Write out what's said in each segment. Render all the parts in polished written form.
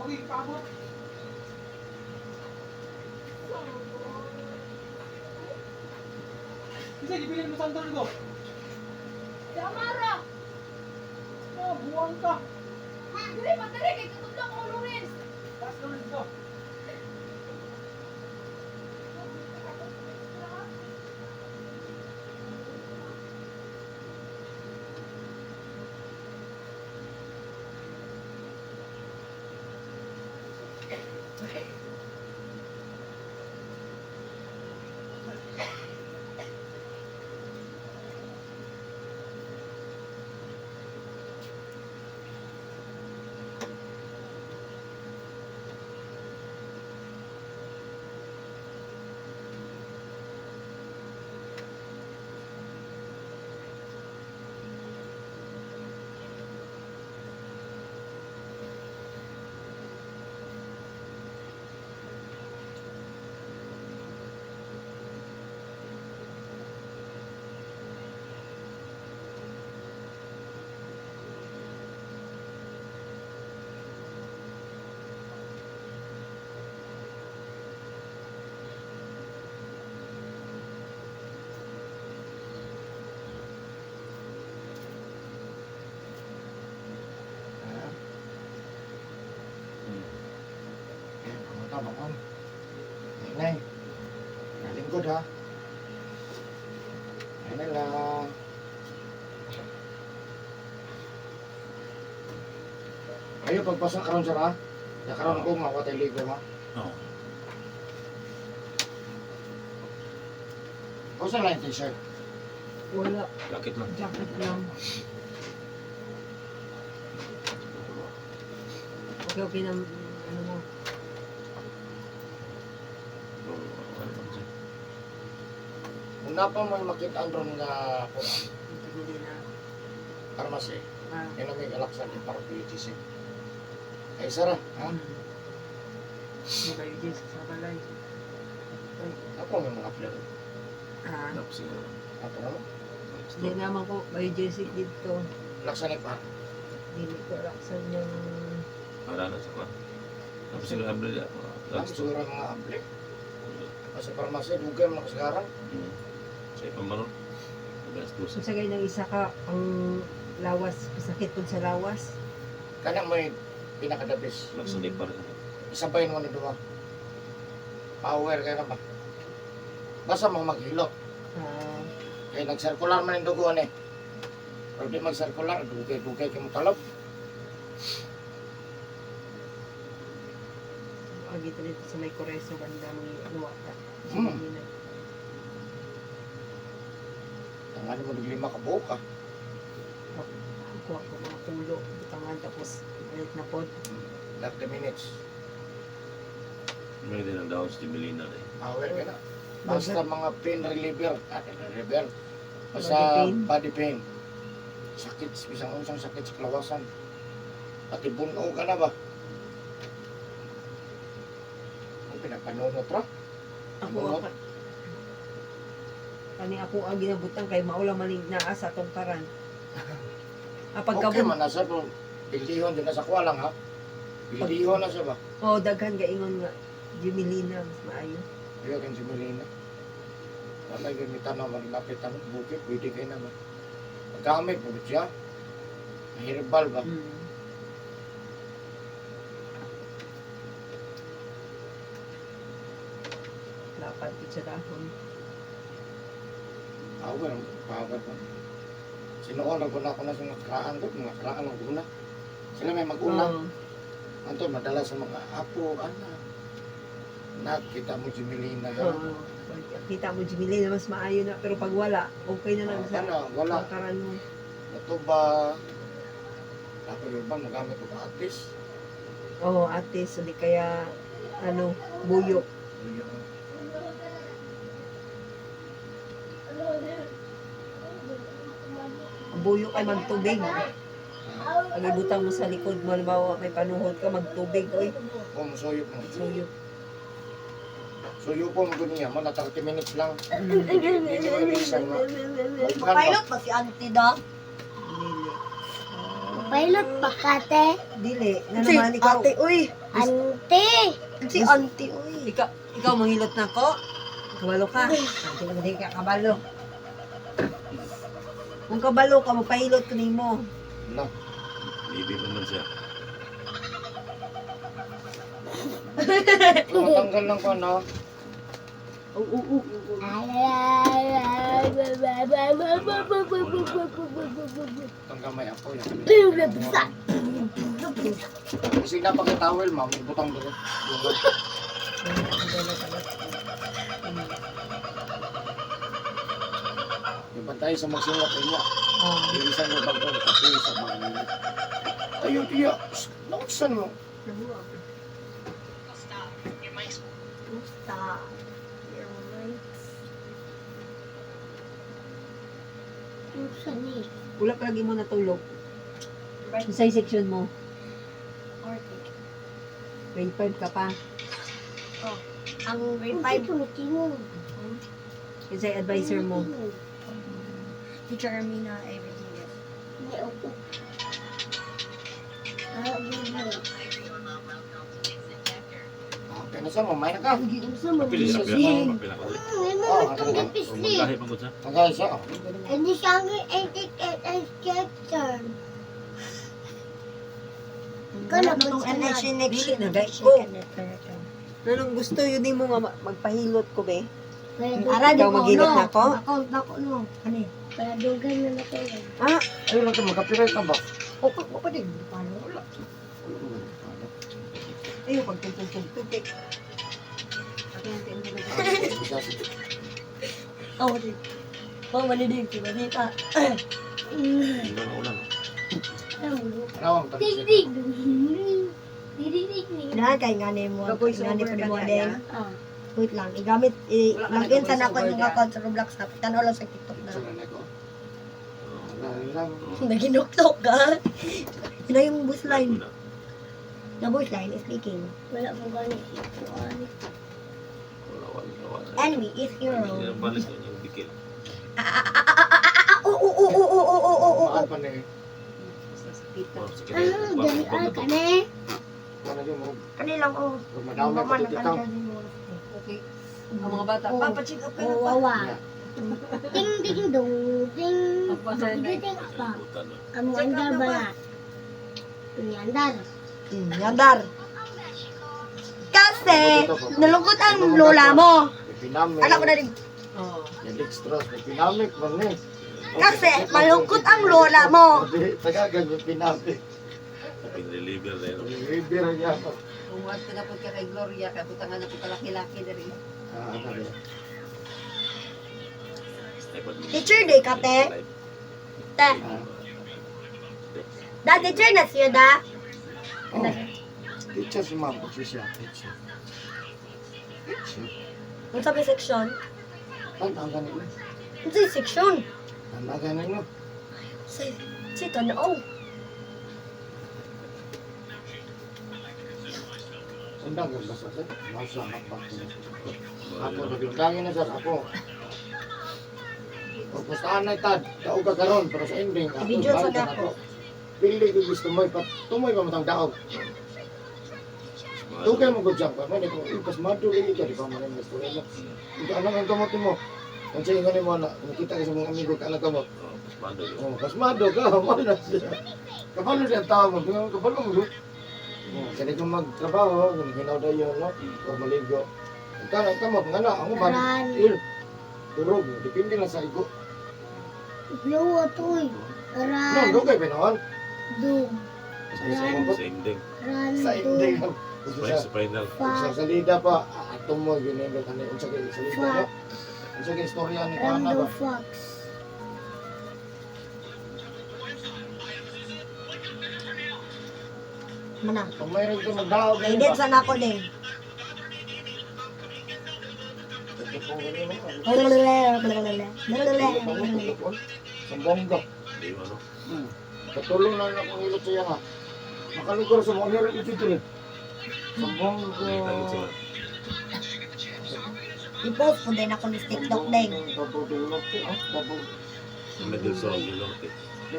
Ako ipabot. Kasi gibilin mo sandal ko. Si Amara! Ah, buwang ka. Dili pa dili kay katudlo ko Lawrence. Taas Lawrence ko. Ha? Eh, mga bangon. Nay, nay. Lingkod ha. Nay, nay lang. Ayo pagpasa karon sir ha. Ya karon ko nga watay ligo ha. Oo. Usa lang yung t-shirt. Wala. Jacket lang. Jacket lang. Okay, okay na. Ano mo? Ano pa kasi? Kung napa mo yung makita ron nga kuan, Hindi na. pharmacy. Ah. Yan ang may galaksan yung para PGC. Ay sara, ha? May kayo dyan sa balay. Ako may mga player. Ah. Tapos siguro. Ato naman. Hindi naman ko. Biogesic dito. Laksan pa. Dili ko raksan yung. Wala na sa kwan. Tapos siguro Abril ya. Ang Drugstore. siguro mga able. Sa pharmacy, dugay mo nakasagaran. Sa ipamaron. Alas 12. Kung sa ng isa ka, ang lawas, sakit po sa lawas. Kana may pinakadabis. Laksan pa rin. Isabay mo na duha. Power kay na ba? Basta mo maghilot. Ah, Kay nag-circular man yung dugo ni. Pero di mag-circular, dugay-dugay kay mo talab. agi to dito sa may Koreso, banda mga luwata. Tangan mo lima ka buok ah. Kuha ko mga pulo, butangan, tapos balik na pod. 30 minutes. May din ang daon sa Timelina eh. Power ka na. Basta mga pain reliever. Ah, pain reliever. Basta Body pain? body pain. Sakit, bisang unsang sakit sa kalawasan. Pati buno ka na ba? Ang pinapanunot ra. Ako, ako. Kani ako ang ginabutang kay maula maning naa sa atong karan. Ah, Okay pagkabot, man na sir, pero bilihon din na sa kuha lang ha. Bilihon na siya ba? oh, daghan gaingon nga Jumilina mas maayo. Iya kan si Melina. Wala gamitan na malapit na bukid, pwede kayo naman. Paggamit mo siya. Herbal ba? Lapad po sa dahon. Power, power ba? Sinuon, naguna ko na sa mga karaan ko, mga karaan ang guna. Sila may mag-una. Oo. Anto, madala sa mga apo, ana. Nakita mo si Melina. Oo. Pag kita mo Jumilina mas maayo na pero pag wala, okay na lang sa Ano, wala. karan mo. Ito ba? Tapos yung iba, magamit ko atis. Oo, ate, so di kaya ano, buyo. Ang buyo kay magtubig. Pag ibutang mo sa likod mo, halimbawa may panuhod ka, magtubig, oy. Kung suyop mo. Suyo. Suyo po mo niya, mo na 30 minutes lang. Hindi mo ilisan mo. Maughan ba? Pilot ba si Auntie da? Dili. Pilot pa ka, te. Dili, na naman ikaw. Ate, uy. Ante. Si auntie, uy. Ikaw manghilot na ko. Kabalo ka. Ante mo di ka kabalo. Kung kabalo ka, magpahilot ko nimo. Na. Baby pa man siya. Matanggal lang ko no. Tanggal may apo yan. Kasi napakitawel ma'am, ibutang dito. Yung bantay sa magsulat ay niya. Oh. Bilisan mo bago kape sa mga. Ayo tiya. Nautsan mo. Stop. Your mics. Saan eh? Wala pa lagi mo natulog. Sa section mo, grade 5 ka pa. Ang grade Ay, 5, tumitingin. Kasi advisor mo. Teacher Ermina A. Rodriguez. May upo. Ah, bubu. Okay na sa mamay na ka. Unsa man Pili siya? siya. Pila pila ko. May mga itong gipisli. Maglahi pa ko siya. Tanggal siya. Oh. Hindi siya ang anti-sketcher. Wala na tong NH next Dili na, guys. Oh. Pero gusto yun mo nga magpahilot ko be. Ara di Ikaw ko, maghilot no. na ko? Ako, nako, no. Ano eh? Paladugan na na kayo. Ah, Ayun lang ka magka-copyright na ba? O, pa, pa din. Paano? Wala. Ayaw pagtugtugtugtug. Oh, di. Oh, mali din. Diba, di pa. Hindi na ulan. Ano ang Ding ding ding. Ding ding ding. Na, kay nga ni mo. Ga-voice Nga ni over po ka mo niya, din. Ah. Wait lang. Igamit, Wala ka i-login sa nag-voice nako over yung ka? account sa Roblox na. Tanaw lang sa TikTok na. Picture na ko. Ano lang. Naginuktok ka. Yun na yung bus line. Wala. The voice line is leaking. Wala mo gani kuan. Wala, wala, wala. Enemy is hero. Balik na yung bikil. Ah, oo, oo, oo, oo, oo, oo, oo. Maan pa ni. Oh, sige. Ah, dali ah kani. Ano yung mga Kanilang, oh. madamay Mama, pa titang. Okay. Ang mga bata, Oh. Papa, check up ka na Oh, pa. wawa. Ding ding dong ding. Ding ding pa. Butan na. Amo andar ba na? Ni andar. Yandar. Kasi, nalungkot ang lola mo. Pinamik. Alam ko na rin. Oo. Yung extras. Pinamik man ni. Kasi, malungkot ang lola mo. Tagagag may pinamik. Pinreliver na yun. River niya. Kung what ka na po ka kay Gloria, kay butangan na po kalaki-laki diri. Ah, ano ba? Teacher day ka, te. Te, Ah. Da, teacher na siya, da. Oh. Teacher si ma'am. Teacher siya. Teacher. Teacher. Ang sabi section? Tandaan nila. Ang sabi section? Tandaan nila. Sa, si tanaw. Undang yung basa sir. Masa pa. Ako nagundangin na sir ako. Pagpustaan na itad, daog ka karon pero sa ending ako. Video sa balik ka dako. na to. Pili ko gusto mo, tumoy pa matang daog. Dugay mo gud jam pa man ko ipas maduli ka di ba man ang gusto mo. Ikaw anong ang kamot mo? Kung sa ingon nimo na nakita ka sa mga amigo ka anong kamot. Oh, pasmado yun. Oh, pasmado ka, mo na siya. Kabalo siya ang tao mo, kabalo mo. Oh, kaya kung magtrabaho, ginaw dayon no, or maligo. Ikaw ang kamot nga na, ang uban, Ran. il. Durog, depende lang sa igo. Blow toy. No, Ran dugay pa noon. dum. Sa ending. Ran Sa dum. ending. Sa final. Sa salida pa, ato mo ginendo kani unsa kay salida no. Unsa kay istorya ni Ran Kana do ba? fox. Mana. Kung mayroon ka magdaog na Naidin sa nako din. Sa bongga. Di ba, no? Katulong na lang akong hilot siya nga. Makalugar sa mga meron ito ito. Sa bongga. Nakita sila. I-post ko din ako ni TikTok din. Double del Norte, ah. Double. Sa Middle Sol del Norte. Sa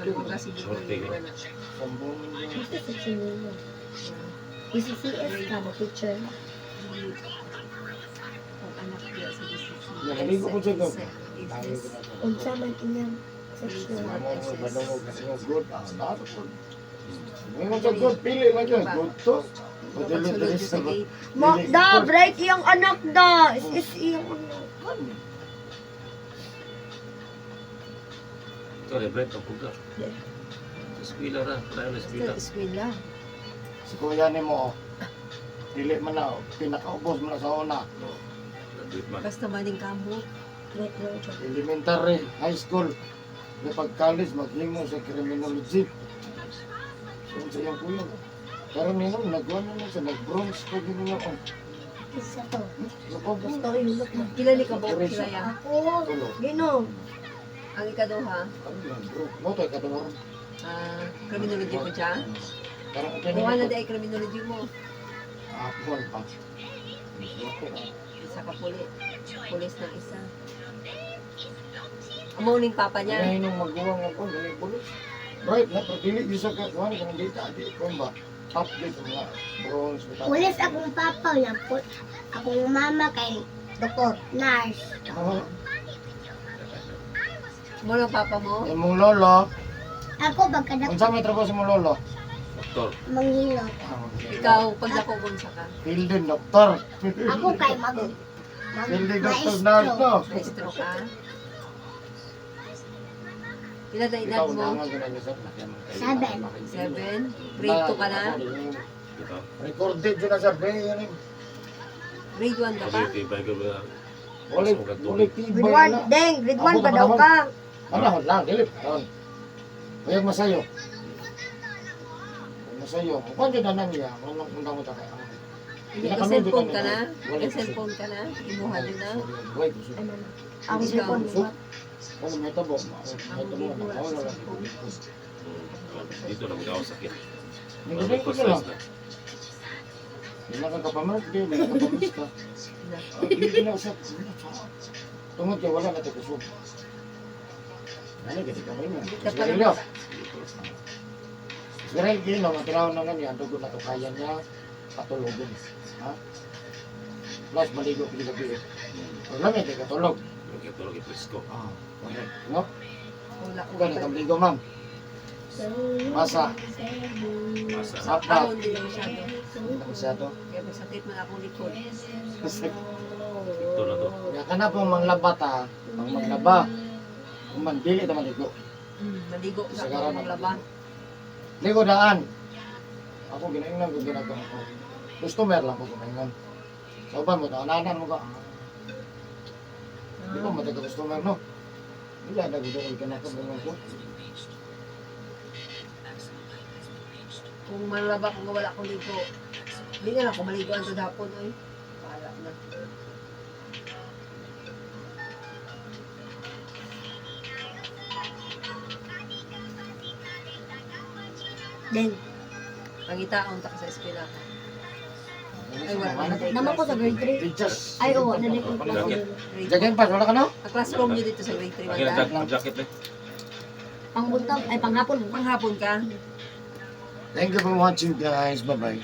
mga siguro Sorte, yung wala. Sambong. Gusto sa chinino. BCCS ka mo, teacher. Ang anak niya sa BCC. Naligo ko siya doon. SS. Unsa man inyang section. Good. Ah, nato po. Ngayon sa good, pili lang yun. Good to. Madali Pagsulod dali niya sa sa gate. Ma, da, bright iyang anak da. Is iyang anak. Ito, libre, ang puga. Sa eskwela ra, wala na eskwela. Sa eskwela. Si kuya ni mo, oh. Dili man na, oh. Pinakaubos mo na sa una. No. Graduate man. Basta maning kamot. Wait lang siya. Elementary, high school. Na pag college, maghimo sa criminology. So, sa iyang kuya. Pero nino, nagwa na siya, nag-bronze ko ginawa ko. Isa to. Gusto Gusto ilok mo. Pila ni kabuok sila ya? Ako, Tulo. Gino. Ang ikaduha, Ano lang, bro? Mo tayo kadungor. ah, criminology po siya. Parang okay Kuha na na. dahil criminology mo. Ah, buwan pa. Isa ka puli. Pulis ng isa. Amo ning papa niya. Kaya nung maguwang ako, dali pulis. Right, na, pero dili yun sa kakuhan, kung dito, di ko ba, top dito mga bronze. bitaw. Pulis akong papa niya po. Akong mama kay doktor, nurse. Ah, Mo lang papa mo. Yung mong lolo, Ako pagkadak unsa may trabaho sa mong lolo? Doktor. manghilot. Ah, Ikaw, pagdako bunsa ka. Fielding doctor. Ako kay mag mag Fielding doctor nurse, maestro. no? Maestro ka. Pila na edad Ikaw, mo? undangan ka na niya, sir. 7. 7. Grade 2 ka na? Ito. Recorded yun na, sir. Yan yun. Grade 1 ka pa? Kasi tibay ko ba? Ulit, ulit, tibay Grade na. 1, deng, grade 1 pa daw ka. Ano, lang, dili. Taon. Kaya masayo. Kung masayo, kung ano na nang niya, walang undang mo takay. Hindi ka cellphone ka na? Ka cellphone ka na? Imuha din na? Wait, gusto. Ay, mama. Ang cellphone mo. Wala may tabo. May tabo. Wala lang. Dito lang ako sakit. Hindi ko lang. Hindi na ka kapamark, di. Hindi ka kapamark ka. Hindi na usap. Tungod kay wala na tayo kusog. Ano, kasi kamay mo. Sigarilyo. Sigarilyo, gino, matiraw na lang yan. Dugo na to kaya niya. Patulugon. Ha? Plus, maligo ko gabi. Wala may katulog. Okay, tulog ipresko. Ah, correct. No? Wala ko. Gani kang ligo, ma'am. Masa. Masa. Sapat. Ako hindi na masyado. Hindi na masyado. Kaya masakit man akong likod. Ito na to. Kaya ka na pong manglaba ta, pang maglaba. Kung mandili ta maligo. Maligo sa Sagaran akong laba. Ligo daan. Ako ginaingnan ko ginagawa ko. Customer lang ko ginaingnan. Sa uban mo, taananan mo ka. Ah. Di ba mataga customer no? Hindi na gusto ko ginagawa ko. Kung malaba ko nga wala akong ligo. Hindi na lang ako maligo ang hapon oy. Bahala na. Deng, Pangitaon ta ka sa eskwela ka. Ay, wala na. naman ko sa grade 3. Teachers. Ay, oo, nadik ko class. Jacket. Grade Jacket pass, wala ka no? Ang classroom niyo dito sa grade 3 Akin ang wala. jacket eh. Pangbuntag, ay panghapon. Panghapon ka. Thank you for watching, guys. Bye-bye.